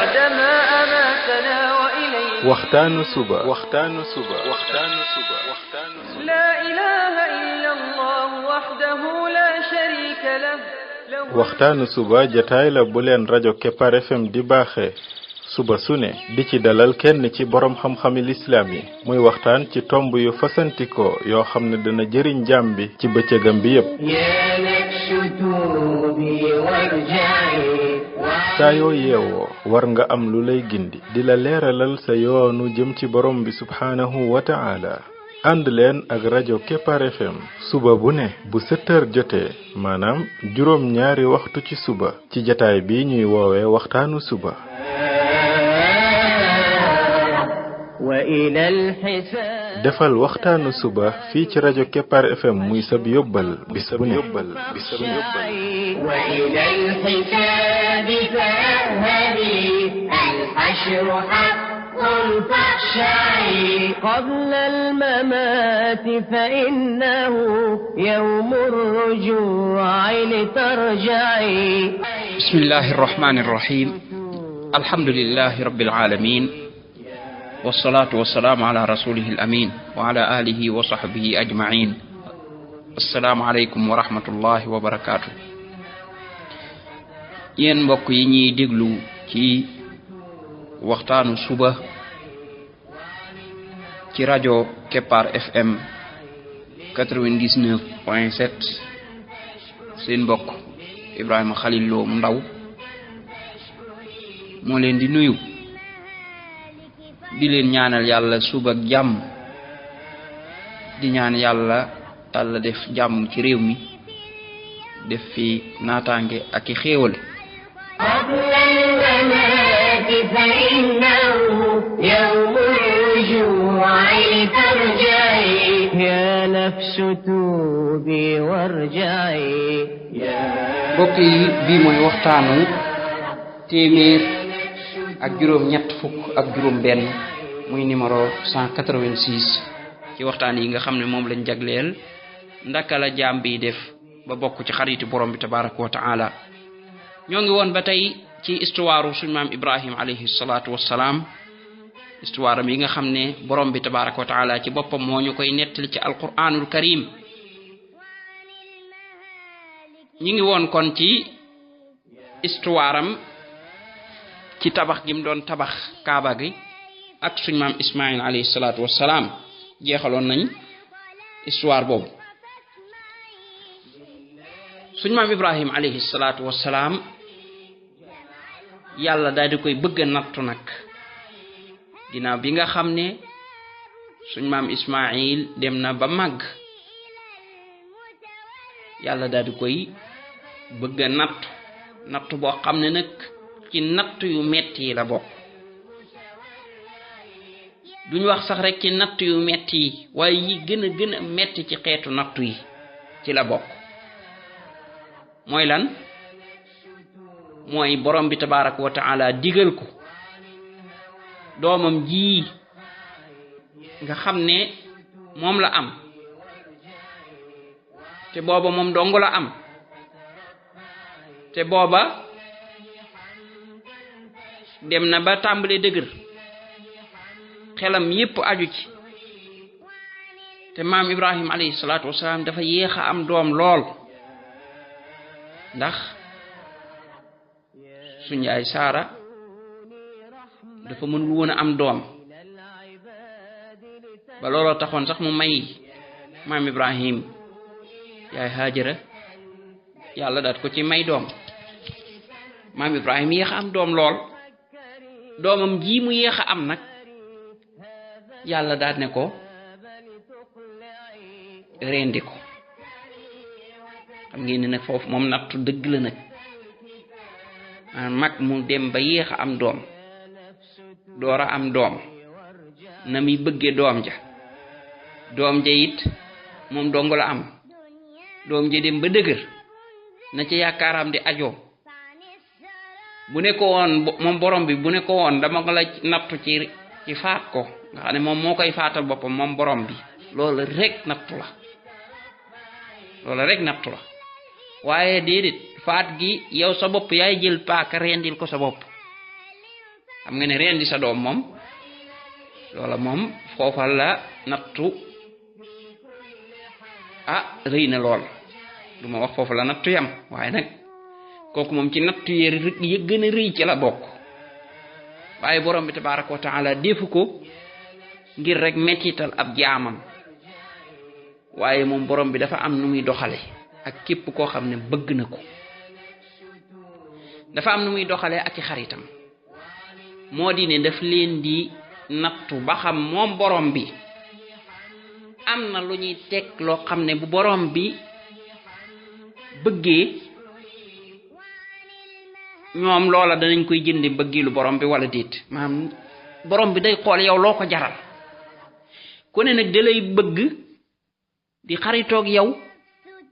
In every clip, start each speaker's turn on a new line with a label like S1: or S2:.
S1: بعدما أماتنا وإليه
S2: waxtaanu suba
S1: لا إله إلا الله وحده لا شريك له
S2: waxtaanu suba jataay la bu leen rajo Kepar FM di baaxee suba su ne di ci dalal kenn ci borom xam-xami lislaam yi muy waxtaan ci tomb yu fasantikoo yoo xam ne dana jëriñ jaam bi ci bëccëgam bi yépp saa yoo yeewoo war nga am lu lay gindi di la leeralal sa yoonu jëm ci borom bi subhaanahu wa ta'ala ànd leen ak rajo Kepar FM suba bu ne bu 7h jotee maanaam juróom ñaari waxtu ci suba ci jataay bi ñuy woowee waxtaanu suba defal waxtaanu suba fii ci rajo Kepar FM muy sab yóbbal bis bu ne
S1: قبل الممات فإنه يوم الرجوع لترجعي
S3: بسم الله الرحمن الرحيم الحمد لله رب العالمين والصلاة والسلام على رسوله الأمين وعلى آله وصحبه أجمعين السلام عليكم ورحمة الله وبركاته yéen mbokk yi ñuy déglu ci waxtaanu suba ci rajo Kepar FM 99.7 seen mbokk Ibrahima Khalil Lo Ndaw moo leen di nuyu di leen ñaanal yàlla suba ak jàmm di ñaan yàlla def jàmm ci réew mi def fi naataange ak i xéewal
S1: فإنه يوم الرجوع لترجعي يا نفس توبي وارجعي
S3: mbokk yi bii mooy waxtaanu téeméer ak juróom ñett fukk ak juróom benn muy numéro 186 ci waxtaan yi nga xam ne moom lañ jagleel ndaka la jaam bi def ba bokk ci xariti borom bi tabaraka wa taala ñoo ngi woon ba tey ci histoire suñu maam Ibrahim alayhi salaatu wassalaam histoire am yi nga xam ne borom bi tabaraka wa taala ci boppam moo ñu koy nettali ci alquranul karim ñi ngi woon kon ci histoire am ci tabax gi mu doon tabax kaaba gi ak suñu maam Ismaïl alayhi salaatu wassalaam jeexaloon nañ histoire boobu suñu maam Ibrahim alayhi salaatu wassalaam yàlla daal di koy bëgg a nattu nag ginnaaw bi nga xam ne suñ maam Ismaïl dem na ba màgg yàlla daal di koy bëgg a nattu boo xam ne nag ci nattu yu metti yi la bokk duñ wax sax rek ci nattu yu metti yi waaye yi gën a metti ci xeetu nattu yi ci la bokk mooy lan mooy borom bi tabaraka wa taala digal ko doomam ji nga xam ne moom la am te booba moom dong la am te booba dem na ba tàmbale dëgër xelam yépp aju ci te maam Ibrahim alayhi salaatu wasalaam dafa yéex a am doom lool ndax suñu yaay Saara dafa mënul woon a am doom ba looloo taxoon sax mu may maam Ibrahim yaay Haajara yàlla daat ko ci may doom maam Ibrahim yéex a am doom lool doomam ji mu yéex a am nag yàlla daat ne ko rendi ko xam ngeen ne nag foofu moom nattu dëgg la nag mag mu dem ba yéex a am doom door a am doom na muy bëgge doom ja it moom dong la am doom ja dem ba dëgër na ca yaakaaram di ajoo bu ne ko woon moom borom bi bu ne ko woon dama ko la nattu ci faat ko nga xam ne moom moo koy faatal boppam moom borom bi loolu rek nattu la waaye déedéet faat gi yow sa bopp yaay jël paaka rendil ko sa bopp xam nga ne rendi sa doom moom loola moom foofa la nattu rëy na lool du ma wax foofu la nattu yam waaye nag kooku moom ci nattu yi gën a rëy ci la bokk waaye borom bi tabaaraka wa taala defu ko ngir rek mettital ab jaamam waaye moom borom bi dafa am nu muy doxale ak képp koo xam ne bëgg na ko dafa am nu muy doxale ak i xaritam moo di ne daf leen di nattu ba xam moom borom bi am na lu ñuy teg loo xam ne bu borom bi bëggee ñoom loola danañ koy jënde bëggilu borom bi wala déet maanaam borom bi day xool yow loo ko jaral ku ne nag da lay bëgg di xaritoog yow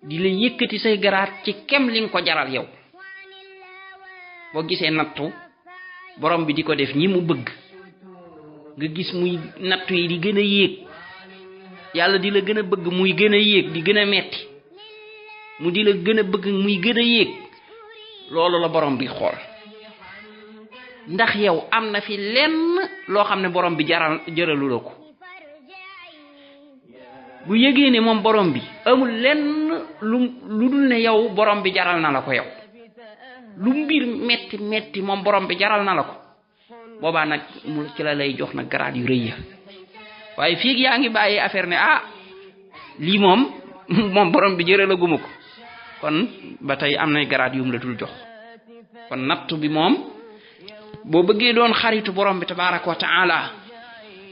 S3: di la yëkkati say garaat ci kem li nga ko jaral yow boo gisee nattu borom bi di ko def ñi mu bëgg nga gis muy nattu yi di gën a yéeg yàlla di la gën a bëgg muy gën a yéeg di gën a metti mu di la gën a bëgg muy gën a yéeg loolu la borom bi xool ndax yow am na fi lenn loo xam ne borom bi jaralu la ko bu yëgee ne moom borom bi amul lenn lu dul ne yow borom bi jaral na la ko yow lu mbir metti metti moom borom bi jaral na la ko boobaa nag mu ci la lay jox nag garaat yu rëy ya waaye fii yaa ngi bàyyi affaire ne lii moom borom bi jëralaguma ko kon ba tey am nay garaat yum la dul jox kon nattu bi moom boo bëggee doon xaritu borom bi tabaaraka wa taala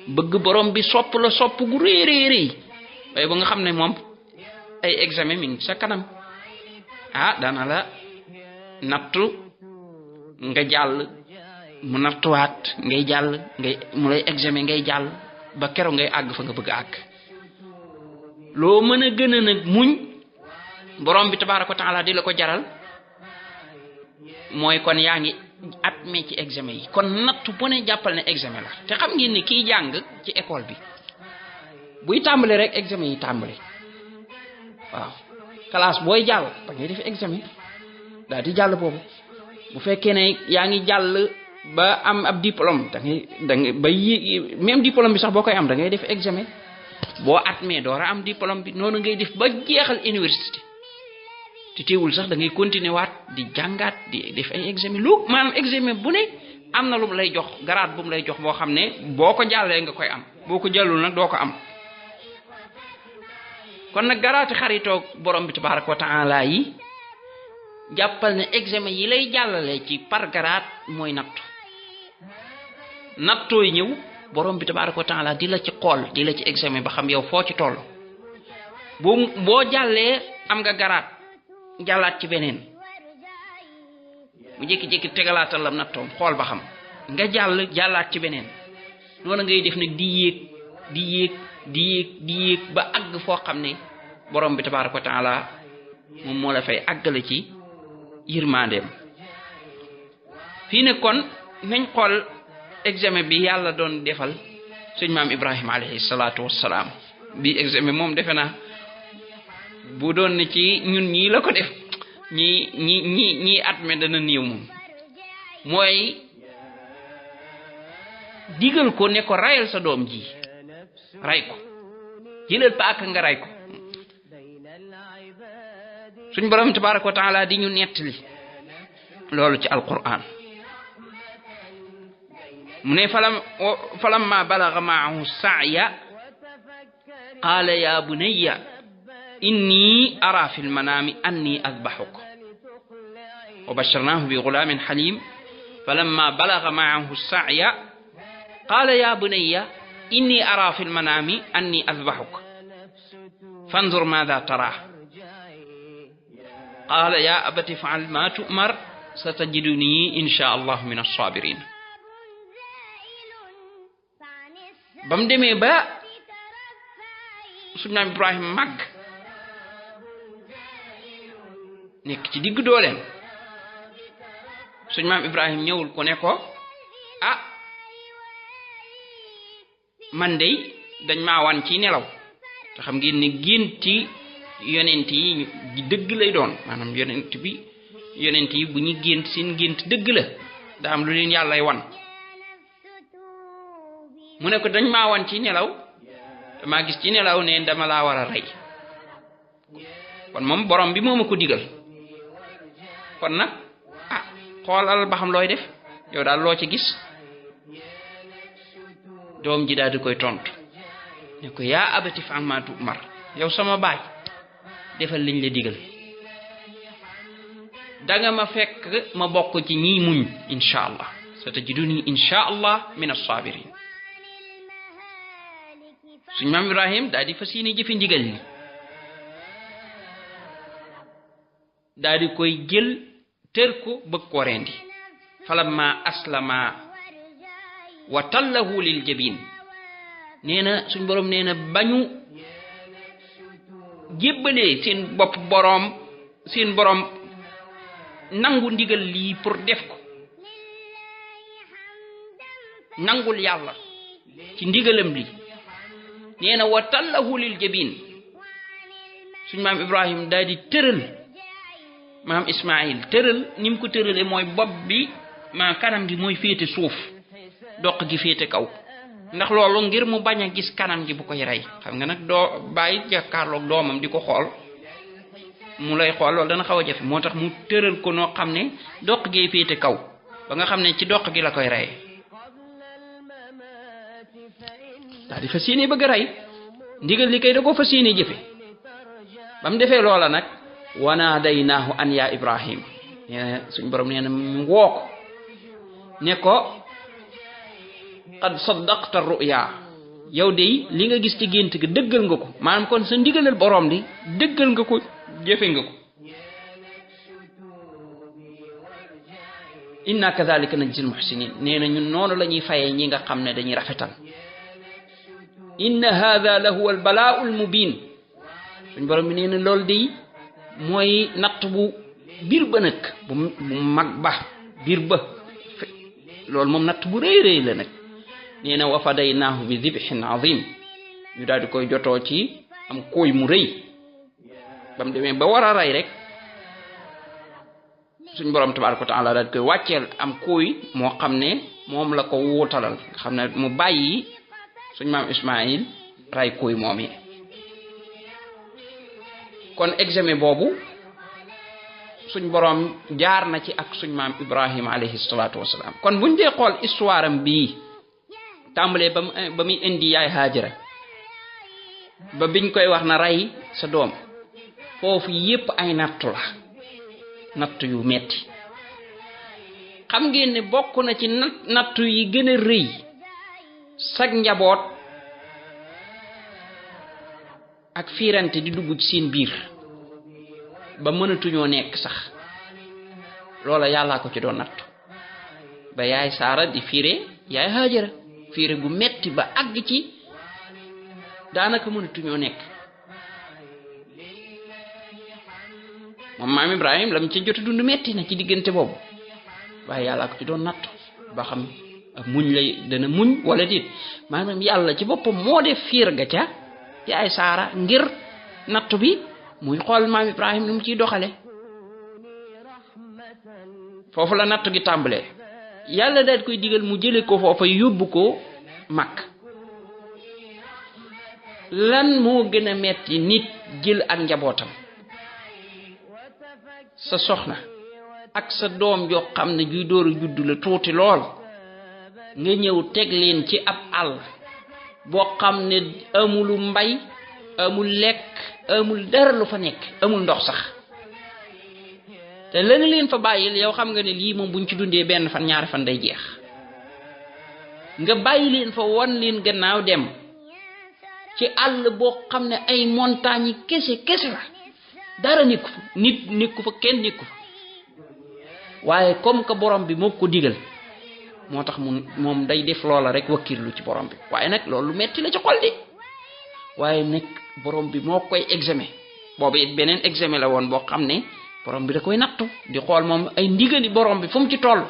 S3: bëgg borom bi sopp la sopp gu rëy waaye ba nga xam ne moom ay examen min sa kanam dana la nattu nga jàll mu nattuwaat ngay jàll mu lay examen ngay jàll ba keroog ngay àgg fa nga bëgg àgg loo mën a gën a nag muñ borom bi tabaaraka wa taala di la ko jaral mooy kon yaa ngi admis ci examen yi kon nattu bu ne jàppal ne examen la te xam ngeen ni kiy jàng ci école bi buy tàmbale rek examen yi tàmbale waaw classe booy jàll da ngay def examen daal di jàll boobu bu fekkee ne yaa ngi jàll ba am ab diplôme da ngay ba même diplôme bi sax boo koy am da ngay def examen boo admis door a am diplôme bi noonu ngay def ba jeexal université te teewul sax da ngay continuer waat di jàngaat di def ay examen maanaam examen bu ne am na lu mu lay jox garaat bu mu lay jox boo xam ne boo ko jàllee nga koy am boo ko jàllul nag doo ko am kon nag garaati xaritoog borom bi tabaaraka wa taala yi jàppal ne examen yi lay jàllale ci par garaat mooy nattooy ñëw borom bi tabaaraka wa taala di la ci xool di la ci examen ba xam yow foo ci toll boo jàllee am nga garaat jàllaat ci beneen mu jékki-jékki tegalaatal la nattoom xool ba xam nga jàllaat ci beneen noonu ngay def nag di yéeg ba àgg foo xam ne borom bi tabaaraka wa taala moom moo la fay àggale ci yërmandeem fii ne kon nañ xool examen bi yàlla doon defal suñ maam Ibrahima alayhi salaatu wassalaam bi examen moom defe naa bu doon ne ci ñun ñii la ko def ñii admet dana néew moom mooy digal ko ne ko rayal sa doom ji ray ko jëlal paaka nga ray ko suñ borom tabaaraka wa taala di ñu nettali loolu ci alquran mu ne falamma balagha ma'ahu sa'ya qala ya bunayya inni ara fi lmanami anni adbahuk wa basharnahu bi ghulamin halim falamma balagha ma'ahu sa'ya qala ya bunayya inni ara fi lmanami anni adbahuk fanzur madha tara qala ya abati fa'al ma tu'mar satajiduni insha Allah min as-sabirin bam demee ba suñu naam Ibrahim màgg nekk ci digg dooleem suñu maam Ibrahim ñëwul ko ne ko man de dañ maa wan ci nelaw te xam ngeen ne génti yonent yi dëgg lay doon maanaam yonent yi bu ñu gént seen gént dëgg la daa am lu leen yàllay wan mu ne ko dañ maa wan ci nelaw damaa gis ci nelaw ne dama laa war a rey kon moom borom bi moo ma ko digal kon nag xoolal ba xam looy def yow daal loo ci gis doom ji daal di koy tontu ne ko yaa abati fa'al maa tu'mar yow sama baay defal liñ la digal danga ma fekk ma bokk ci ñii muñ insha allah satajiduni insha allah min as-sabirin suñ maam Ibrahim daal di fas yéene jëfe ndigal li daal di koy jël tër ko bëgg ko rendi falamma aslama wa tallahu lil jabin nee na suñ borom nee na bañu jébbalee seen bopp seen borom nangu ndigal lii pour def ko nangul yàlla ci ndigalam li nee na wa tallahu lil jabin suñ maam Ibrahim daal di tëral maam Ismaïl tëral ni mu ko tërale mooy bopp bi ma kanam gi mooy féete suuf doq gi féete kaw ndax loolu ngir mu bañ a gis kanam gi bu koy rey xam nga nag doo bàyyi jàkkaarloog doomam di ko xool mu lay xool loolu dana xaw a jafe moo tax mu tëral ko noo xam ne doq gee féete kaw ba nga xam ne ci doq gi la koy reyee daal di fas yéene bëgg a rey ndigal li kay da ko fas yéene jëfe ba mu defee loola nag wanaadaynaahu an yaa Ibrahim suñ borom nee na mu woo ko ne ko qad saddaqta ruya yow de li nga gis ci gént gi dëggal nga ko maanaam kon sa ndigalal borom di dëggal nga ko jëfe nga ko inna kadhalika najzil muhsinin nee na ñun noonu la ñuy fayee ñi nga xam ne dañuy rafetal inna hadha la huwa al bala'u al mubin suñ borom bi nee na loolu de mooy natt bu biir ba nag bu mag ba biir ba loolu moom natt bu rëy rëy la nag nee na wa fadaynaahu bi dibhin azim ñu daal di koy jotoo ci am kooy mu rëy ba mu demee ba war a rey rek suñ borom tabaaraka wa taala daal di koy wàcceel am kooy moo xam ne moom la ko wuutalal nga xam ne mu bàyyi suñ maam Ismaïl rey kooy moom yi kon examen boobu suñ borom jaar na ci ak suñ maam Ibrahima alayhi salaatu wasalaam kon buñ dee xool histoire am bii tàmbalee ba muy indi yaay Haajara ba biñ koy wax na rey sa doom foofu yépp ay nattu la nattu yu metti xam ngeen ne bokk na ci nattu yi gën a rëy sag njaboot ak fiirante di dugg ci seen biir ba mënatuñoo nekk sax loola yàllaa ko ci doon nattu ba yaay Saara di fiire yaay Haajara fiire gu metti ba àgg ci daanaka mënatuñoo nekk moom maam Ibrahim lam ci jot a dund metti na ci diggante boobu waaye yàllaa ko ci doon nattu ba xam ak muñ lay dana muñ wala déet maanaam yàlla ci boppam moo def fiir ga ca yaay Saara ngir nattu bi muy xool maam Ibrahim ni mu ciy doxale foofu la nattu gi tàmbalee yàlla daal koy digal mu jële ko foofa yóbbu ko Makka lan moo gën a metti nit jël ak njabootam sa soxna ak sa doom joo xam ne juy door a juddu la tuuti lool nga ñëw teg leen ci ab àll boo xam ne amulu mbay amul lekk amul dara lu fa nekk amul ndox sax te lana leen fa bàyyil yow xam nga ne lii moom buñ ci dundee benn fan ñaari fan day jeex nga bàyyi leen fa won leen gannaaw dem ci àll boo xam ne ay montagnes yi kese la dara nekku fa nit nekku fa kenn nekku fa waaye comme que borom bi moo ko digal moo tax moom day def loola rek wakkirlu ci borom bi waaye nag loolu metti la ci xol di waaye nag borom bi moo koy examen boobu it beneen examen la woon boo xam ne borom bi da koy nattu di xool moom ay ndigali borom bi fu mu ci toll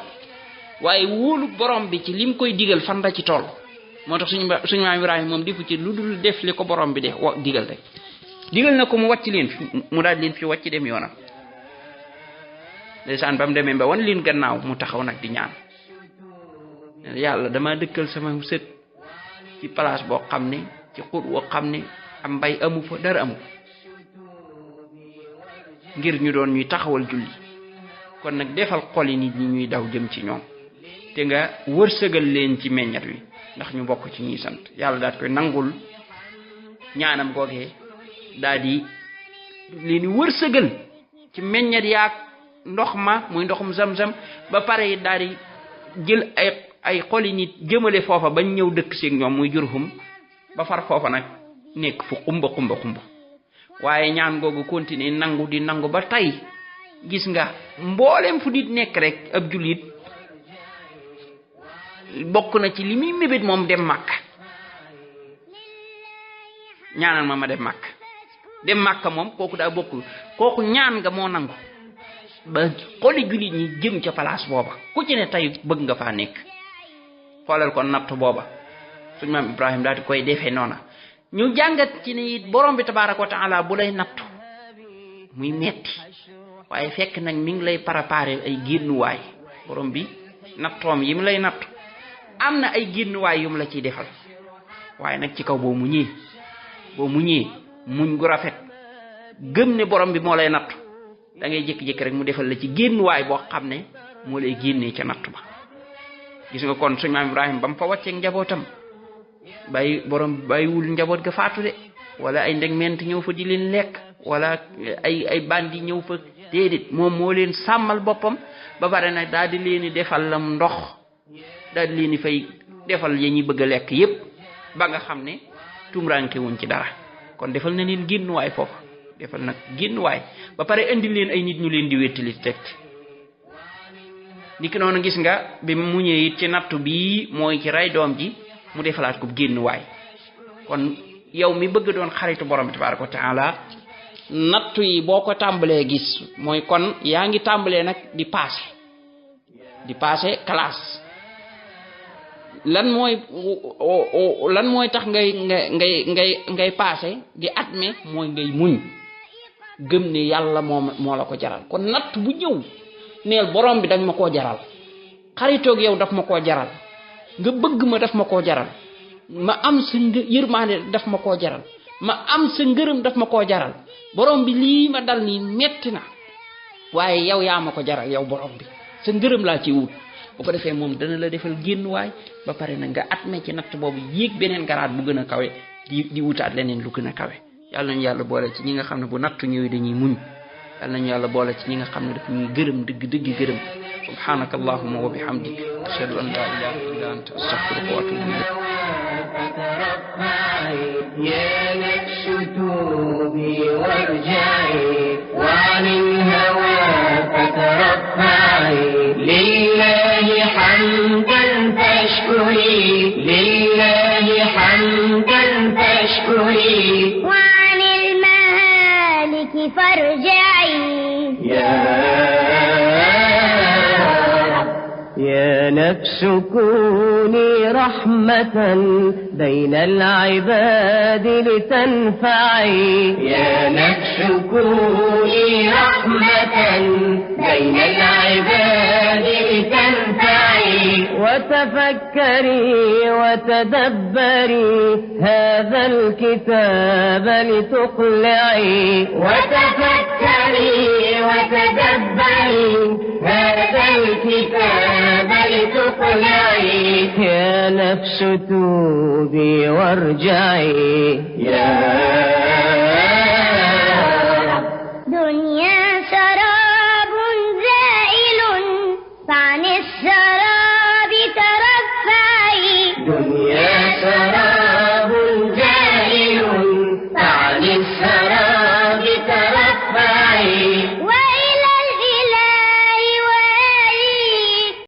S3: waaye wóolu borom bi ci lim koy digal fan la ci toll moo tax suñu maam Ibrahima moom defu ci lu dul def li ko borom bi de digal rek digal na ko mu wàcc leen fi mu daal leen fi wàcc dem yoonam ndeysaan ba mu demee ba wan leen gannaaw mu taxaw nag di ñaan yàlla dama dëkkal sama sët ci place boo xam ne ci xur woo xam ne am mbay amu fa dara amu ngir ñu doon ñuy taxawal julli kon nag defal xoli nit ñi ñuy daw jëm ci ñoom te nga wërsëgal leen ci meññat wi ndax ñu bokk ci ñuy sant yàlla daal koy nangul ñaanam googee daal di leen wërsëgal ci meññat yaak ndox ma muy ndoxum zam-zam ba pare it daal di jël ay xoli nit jëmale foofa bañ ñëw dëkk seeg ñoom muy Jurhum ba far foofa nag nekk fu xumba waaye ñaan googu continuer nangu di nangu ba tey gis nga mboolem fu nit nekk rek ab jullit bokk na ci li muy mébét moom dem Makka ñaanal ma dem Makka moom kooku daa bokk kooku ñaan nga moo nangu ba xoli jullit ñi jëm ca place booba ku ci ne tey bëgg nga faa nekk xoolal kon natt booba suñu maam Ibrahima daal di koy defee noona ñu jàngat ci ne it borom bi tabaaraka wa taala bu lay nattu muy metti waaye fekk nag mi ngi lay préparer ay génnuwaay borom bi nattoom yi mu lay nattu am na ay génnuwaay yu mu la ciy defal waaye nag ci kaw boo muñee muñ gu rafet gëm ne borom bi moo lay nattu da ngay jékki-jékki rek mu defal la ci génnuwaay boo xam ne moo lay génnee ca nattu ba gis nga kon suñu maam Ibrahima ba mu fa wàcceeg njabootam bàyyiwul njaboot ga faatu de wala ay ndegment ñëw fa di leen lekk wala ay bandi ñëw fa déedéet moom moo leen sàmmal boppam ba pare nag daal di leen di defal lam ndox daal di leen di fay defal ya ñuy bëgg a lekk yépp ba nga xam ne tumranke wuñ ci dara kon defal na leen génnuwaay foofu defal nag génnuwaay ba pare indi leen ay nit ñu leen di wéttali teg niki noonu gis nga bi mu ñëwee it ci nattu bii mooy ci ray doom ji mu defalaat ko génnuwaay kon yow mi bëgg doon xaritu borom bi tabaaraka wa taala nattu yi boo ko tàmbalee gis mooy kon yaa ngi tàmbalee nag di passé classe lan mooy tax ngay passé di admet mooy ngay muñ gëm ne yàlla moo la ko jaral kon natt bu ñëw neel borom bi dañ ma koo jaral xaritoog yow daf ma koo jaral nga bëgg ma daf ma koo jaral ma am sa yërmaande daf ma koo jaral ma am sa ngërëm daf ma koo jaral borom bi lii ma dal nii metti na waaye yow yaa ma ko jaral yow borom bi sa ngërëm laa ci wut bu ko defee moom dana la defal génnuwaay ba pare na nga atme ci natt boobu yéeg beneen garaat bu gën a kawe di wutaat leneen lu gën a kawe yàlla nañu yàlla boole ci ñi nga xam ne bu nattu ñëwee dañuy muñ yàlla nañu yàlla boole ci ñi nga xam ne daf ñuy gërëm dëgg gërëm subhanaka allahumma wa bihamdik ashhadu an la ilaha illa anta astaghfiruka wa atubu ilayk
S4: يا نفس توبي وارجعي وعن الهوى فترفعي لله حمدا فاشكري لله حمدا فاشكري
S5: وعن المهالك فارجعي
S4: يا نفس كوني رحمة بين العباد لتنفعي يا نفس كوني رحمة بين العباد لتنفعي وتفكري وتدبري هذا الكتاب لتقلعي وتفكري وتدبري هذا الكتاب لتقلعي يا نفس توبي وارجعي